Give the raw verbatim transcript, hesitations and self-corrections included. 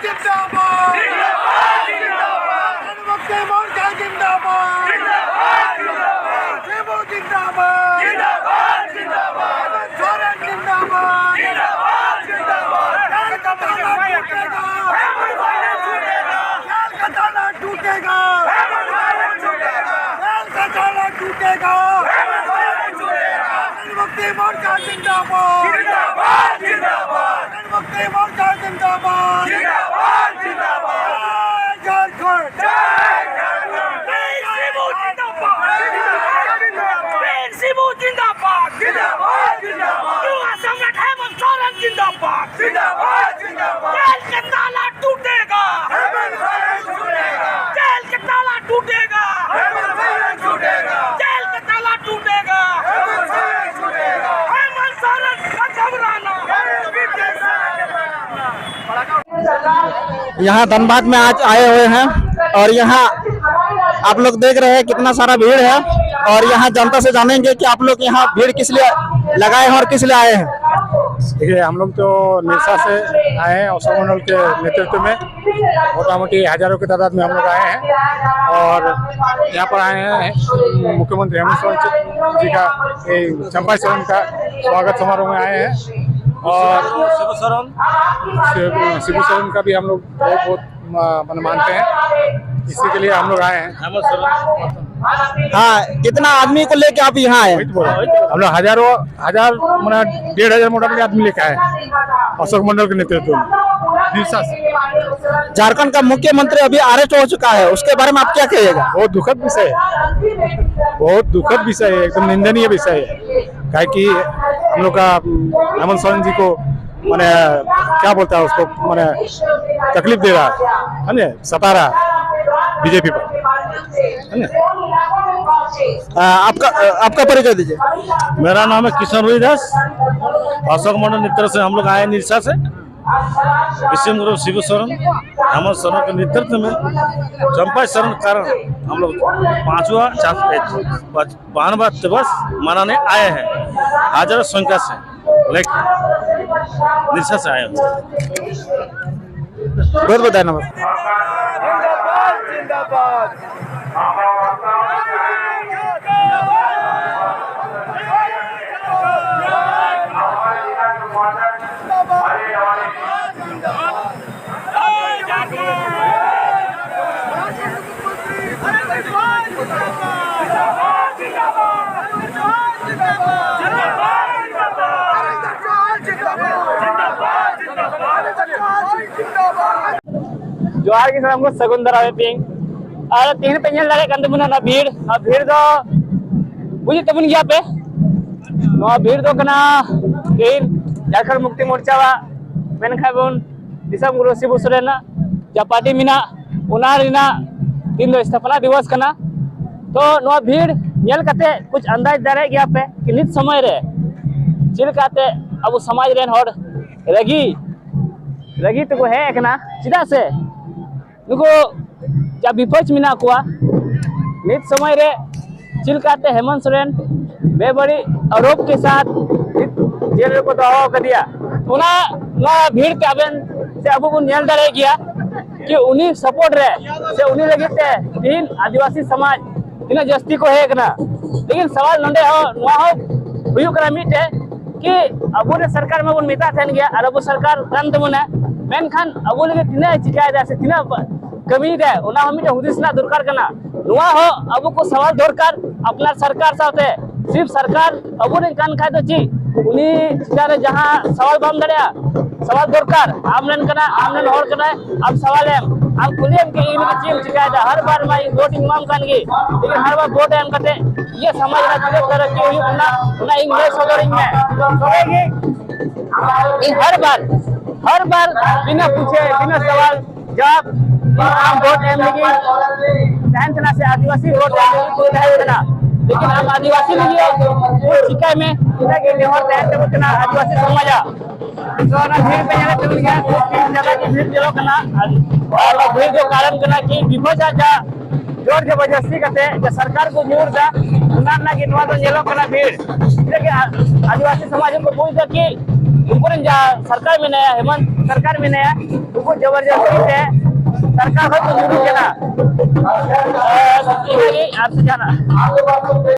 जिंदाबाद। जनमुक्ति मोर्चा जिंदाबाद। शिबू जिंदाबाद। सोरेन जिंदाबाद। जेल का ताला टूटेगा। जेल का ताला टूटेगा। जेल का ताला टूटेगा। जनमुक्ति मोर्चा जिंदाबाद। जनमुक्ति मोर्चा जिंदाबाद। जिंदाबाद, जिंदाबाद। जय झारखंड। जय झारखंड। वीर शिबू जिंदाबाद। वीर शिबू जिंदाबाद। जिंदाबाद, जिंदाबाद। युवा सम्राट हेमंत सोरेन जिंदाबाद। जिंदाबाद, जिंदाबाद। जेल का ताला टूटेगा। हेमंत सोरेन छूटेगा। जेल का ताला टूटेगा। हेमंत सोरेन छूटेगा। जेल का ताला टूटेगा। हेमंत सोरेन छूटेगा। हेमंत सोरेन का घबराना। यहाँ धनबाद में आज आए हुए हैं और यहाँ आप लोग देख रहे हैं कितना सारा भीड़ है और यहाँ जनता से जानेंगे कि आप लोग यहाँ भीड़ किस लिए लगाए हैं और किस लिए आए हैं। देखिए, हम लोग तो निरसा से आए हैं, अशोक मंडल के नेतृत्व में मोटा मोटी हजारों की तादाद में हम लोग आए हैं और यहाँ पर आए हैं मुख्यमंत्री हेमंत सोरेन जी का, ये चंपाई सोरेन का स्वागत समारोह में आए हैं और शिबू सोरेन, शिव- शिबू सोरेन का भी हम लोग बहुत बहुत मा- माने मानते हैं, इसी के लिए हम लोग आए हैं। हेमंत सोरेन। हाँ, कितना आदमी को लेके आप यहाँ आए? वही तो बोला। हम लोग हजारों हजार, मतलब डेढ़ हजार मोटा मोटी आदमी लेके आए हैं अशोक मंडल के नेतृत्व में। निरसा से। झारखंड का मुख्यमंत्री अभी अरेस्ट हो चुका है, उसके बारे में आप क्या कहिएगा? बहुत दुखद विषय है, बहुत दुखद विषय है, एकदम निंदनीय विषय है। काहे कि हम लोग का, हम्म, हेमंत सोरेन जी को, माने, क्या बोलता है उसको, माने, तकलीफ दे रहा है, है ना, सता रहा है बीजेपी पर, है ना। आ, आपका, आ, आपका परिचय दीजिए। मेरा नाम है किशन रोही दास। अशोक मंडल नेतृत्व से हम लोग आए निरसा से। विश्व गुरु शिबू सोरेन, हेमंत सोरेन के नेतृत्व में चंपाई सोरेन के कारण हम लोग पांचवा चार- पांच- बावनवा दिवस मनाने आए हैं हजारों संख्या से, लेकिन निरसा से आए हैं। बहुत बहुत धन्यवाद। ᱡᱚᱦᱟᱨ ᱜᱮ ᱥᱟᱱᱟᱢ ᱠᱚ, ᱥᱟᱹᱜᱩᱱ ᱫᱟᱨᱟᱢ ᱮ ᱯᱤᱧ᱾ ᱟᱨ ᱛᱮᱦᱮᱧ ᱯᱮ ᱧᱮᱞ ᱫᱟᱲᱮᱭᱟᱜ ᱠᱟᱱ ᱛᱟᱵᱚᱱᱟ ᱚᱱᱟ ᱵᱷᱤᱲ, ᱚᱱᱟ ᱵᱷᱤᱲ ᱫᱚ ᱵᱩᱡᱮᱫ ᱛᱟᱵᱚᱱ ᱜᱮᱭᱟ ᱯᱮ᱾ ᱱᱚᱣᱟ ᱵᱷᱤᱲ ᱫᱚ ᱠᱟᱱᱟ ᱛᱮᱦᱮᱧ ᱡᱷᱟᱲᱠᱷᱚᱸᱰ ᱢᱩᱠᱛᱤ ᱢᱳᱨᱪᱟᱣᱟᱜ, ᱢᱮᱱᱠᱷᱟᱱ ᱵᱚᱱ ᱫᱤᱥᱚᱢ ᱜᱩᱨᱩ ᱥᱤᱵᱩ ᱥᱚᱨᱮᱱᱟᱜ ᱡᱟ ᱯᱟᱨᱴᱤ ᱢᱮᱱᱟᱜ, ᱚᱱᱟ ᱨᱮᱱᱟᱜ ᱫᱤᱱ ᱫᱚ ᱥᱛᱷᱟᱯᱚᱱᱟ ᱫᱤᱵᱚᱥ ᱠᱟᱱᱟ᱾ ᱛᱚ ᱱᱚᱣᱟ ᱵᱷᱤᱲ ᱧᱮᱞ ᱠᱟᱛᱮ ᱠᱩᱪ ᱟᱱᱫᱟᱡ ᱫᱟᱲᱮᱭᱟᱜ ᱜᱮᱭᱟ ᱯᱮ ᱠᱤ ᱱᱤᱛ ᱥᱚᱢᱚᱭ ᱨᱮ ᱪᱮᱫ ᱞᱮᱠᱟᱛᱮ ᱟᱵᱚ ᱥᱚᱢᱟᱡᱽ ᱨᱮᱱ ᱦᱚᱲ ᱨᱟᱹᱜᱤ, ᱨᱟᱹᱜᱤ ᱛᱮᱠᱚ ᱦᱮᱡ ᱟᱠᱟᱱᱟ᱾ ᱪᱮᱫᱟᱜ ᱥᱮ ᱱᱩᱠᱩ ᱡᱟ ᱵᱤᱯᱚᱠᱷ ᱢᱮᱱᱟᱜ ᱠᱚᱣᱟ, ᱱᱤᱛ ᱥᱚᱢᱚᱭ ᱨᱮ ᱪᱮᱫ ᱞᱮᱠᱟᱛᱮ ᱦᱮᱢᱚᱱᱛ ᱥᱚᱨᱮᱱ ᱵᱮᱵᱟᱹᱲᱤᱡ ᱟᱨᱳᱯ ᱠᱮ ᱥᱟᱛ ᱱᱤᱛ ᱡᱮᱞ ᱨᱮᱠᱚ ᱫᱚᱦᱚ ᱟᱠᱟᱫᱮᱭᱟ, ᱚᱱᱟ, ᱱᱚᱣᱟ ᱵᱷᱤᱲ ᱛᱮ ᱟᱵᱮᱱ ᱥᱮ ᱟᱵᱚ ᱵᱚᱱ ᱧᱮᱞ ᱫᱟᱲᱮᱭᱟᱜ ᱜᱮᱭᱟ ᱠᱤ ᱩᱱᱤ ᱥᱟᱯᱳᱨᱴ ᱨᱮ ᱥᱮ ᱩᱱᱤ ᱞᱟᱹᱜᱤᱫ ᱛᱮ ᱛᱤᱦᱤᱧ ᱟᱹᱫᱤᱵᱟᱹᱥᱤ ᱥᱚᱢᱟᱡᱽ ᱛᱤᱱᱟᱹᱜ ᱡᱟᱹᱥᱛᱤ ᱠᱚ ᱦᱮᱡ ᱟᱠᱟᱱᱟ᱾ ᱞᱮᱠᱤᱱ ᱥᱟᱣᱟᱞ ᱱᱚᱰᱮ ᱦᱚᱸ, ᱱᱚᱣᱟ ᱦᱚᱸ ᱦᱩᱭᱩᱜ ᱠᱟᱱᱟ ᱢᱤᱫᱴᱮᱡ ᱠᱤ ᱟᱵᱚᱨᱮᱱ ᱥᱚᱨᱠᱟᱨ ᱢᱟᱵᱚᱱ ᱢᱮᱛᱟᱜ ᱛᱟᱦᱮᱱ ᱜᱮᱭᱟ ᱟᱨ ᱟᱵᱚ ᱥᱚᱨᱠᱟᱨ ᱠᱟᱱ ᱛᱟᱵᱚᱱᱟ, ᱢᱮᱱᱠᱷᱟᱱ ᱟᱵᱚ ᱞᱟᱹᱜᱤᱫ ᱛᱤᱱᱟᱹᱜ ᱮ ᱪᱤᱠᱟᱭᱮᱫᱟ ᱥᱮ ᱛᱤᱱᱟᱹᱜ ᱠᱟᱹᱢᱤᱭᱮᱫᱟ, ᱚᱱᱟ ᱦᱚᱸ ᱢᱤᱫᱴᱮᱡ ᱦᱩᱫᱤᱥ ᱨᱮᱱᱟᱜ ᱫᱚᱨᱠᱟᱨ ᱠᱟᱱᱟ᱾ ᱱᱚᱣᱟ ᱦᱚᱸ ᱟᱵᱚ ᱠᱚ ᱥᱟᱣᱟᱞ ᱫᱚᱨᱠᱟᱨ, ᱟᱯᱱᱟᱨ ᱥᱚᱨᱠᱟᱨ ᱥᱟᱶᱛᱮ ᱥᱤᱯ ᱥᱚᱨᱠᱟᱨ ᱟᱵᱚᱨᱮᱱ ᱠᱟᱱ ᱠᱷᱟᱡ ᱫᱚ ᱪᱮᱫ ᱩᱱᱤ ᱪᱮᱛᱟᱱ ᱨᱮ ᱡᱟᱦᱟᱸ ᱥᱟᱣᱟᱞ ᱵᱟᱢ ᱫᱟᱲᱮᱭᱟᱜᱼᱟ, ᱥᱟᱣᱟᱞ ᱫᱚᱨᱠᱟᱨ᱾ ᱟᱢ ᱨᱮᱱ ᱠᱟᱱᱟ, ᱟᱢ ᱨᱮᱱ ᱦᱚᱲ ᱠᱟᱱᱟᱭ, ᱟᱢ ᱥᱟᱣᱟᱞ ᱮᱢ, ᱟᱢ ᱠᱩᱞᱤᱭᱮᱢ ᱠᱤ ᱤᱧ ᱞᱟᱹᱜᱤᱫ ᱪᱮᱫ ᱮᱢ ᱪᱤᱠᱟᱭᱮᱫᱟ? ᱦᱟᱨ ᱵᱟᱨ ᱢᱟ ᱤᱧ ᱵᱷᱳᱴ ᱤᱧ ᱮᱢᱟᱢ ᱠᱟᱱ ᱜᱮ, ᱞᱮᱠᱤᱱ ᱦᱟᱨ ᱵᱟᱨ ᱵᱷᱳᱴ ᱮᱢ ᱠᱟᱛᱮ ᱤᱧᱟᱹᱜ ᱥᱚᱢᱟᱡᱽ ᱨᱮ ᱪᱮᱫ ᱛᱚᱨᱚᱠᱠᱤ ᱦᱩᱭᱩᱜ ᱠᱟᱱᱟ ᱚᱱᱟ ᱤᱧ ᱞᱟᱹᱭ ᱥᱚᱫᱚᱨᱤᱧ ᱢᱮ᱾ ᱛᱚᱵᱮ ᱜᱮ ᱤᱧ ᱦᱟᱨ ᱵᱟᱨ, ᱦᱟᱨ ᱵᱟᱨ ᱵᱤᱱᱟᱹ ᱯᱩᱪᱷᱮ ᱵᱤᱱᱟᱹ ᱥᱟᱣᱟᱞ ᱡᱟᱵ ᱟᱢ ᱵᱷᱳᱴ ᱮᱢ ᱞᱟᱹᱜᱤᱫ ᱛᱟᱦᱮᱱ ᱠᱟᱱᱟ ᱥᱮ ᱟᱹᱫᱤᱵᱟᱹᱥᱤ ᱵᱷᱳᱴ ᱮᱢ ᱞᱟᱹᱜᱤᱫ ᱠᱚ ᱛᱟᱦᱮᱱ ᱠᱟᱱᱟ, ᱞᱮᱠᱤᱱ ᱟᱢ ᱟᱹᱫᱤᱵᱟᱹᱥᱤ ᱞᱟᱹᱜᱤᱫ ᱪᱤᱠᱟᱭ ᱢᱮ, ᱤᱱᱟᱹᱜᱮ ᱱᱮᱦᱚᱨ ᱛᱟᱦᱮᱱ ᱛᱟᱵᱚᱱ ᱠᱟᱱᱟ ᱟᱹᱫᱤᱵᱟᱹᱥᱤ ᱥᱚᱢᱟᱡᱟᱜ᱾ ᱛᱚ ᱚᱱᱟ ᱵᱷᱤᱲ ᱯᱮ ᱧᱮᱞᱮᱫ ᱛᱟᱵᱚᱱ ᱜᱮᱭᱟ, ᱛᱤᱱ ᱡᱟᱭᱜᱟ ᱜᱮ ᱵᱷᱤᱲ ᱧᱮᱞᱚᱜ ᱠᱟᱱᱟ᱾ ᱟᱨ ᱚᱱᱟ ᱵᱷᱤᱲ ᱫᱚ ᱠᱟᱨᱚᱱ ᱠᱟᱱᱟ ᱠᱤ ᱵᱤᱯᱷᱚᱡᱽ ᱟᱜ ᱡᱟ ᱡᱳᱨ ᱡᱚᱵᱚᱨᱫᱚᱥᱛᱤ ᱠᱟᱛᱮ ᱡᱟ ᱥᱚᱨᱠᱟᱨ ᱠᱚ ᱧᱩᱨ ᱮᱫᱟ, ᱚᱱᱟ ᱨᱮᱱᱟᱜ ᱜᱮ ᱱᱚᱣᱟ ᱫᱚ ᱧᱮᱞᱚᱜ ᱠᱟᱱᱟ ᱵᱷᱤᱲ᱾ ᱪᱮᱫᱟᱜ ᱠᱤ ᱟ-, ᱟᱹᱫᱤᱵᱟᱹᱥᱤ ᱥᱚᱢᱟᱡᱽ ᱦᱚᱸᱠᱚ ᱵᱩᱡᱽ ᱮᱫᱟ ᱠᱤ ᱩᱱᱠᱩ ᱨᱮᱱ ᱡᱟ ᱥᱚᱨᱠᱟᱨ ᱢᱮᱱᱟᱭᱟ ᱦᱮᱢᱚᱱᱛ ᱥᱚᱨᱠᱟᱨ ᱢᱮᱱᱟᱭᱟ, ᱩᱱᱠᱩ ᱡᱚᱵᱚᱨᱡᱚᱥᱛᱤ ᱛᱮ ᱥᱚᱨᱠᱟᱨ ᱦᱚᱸᱠᱚ ᱧᱩᱨᱩᱜ ᱠᱟᱱᱟ᱾ ᱤᱱᱟᱹᱜᱮ, ᱟᱨ ᱡᱟᱦᱟᱱᱟᱜ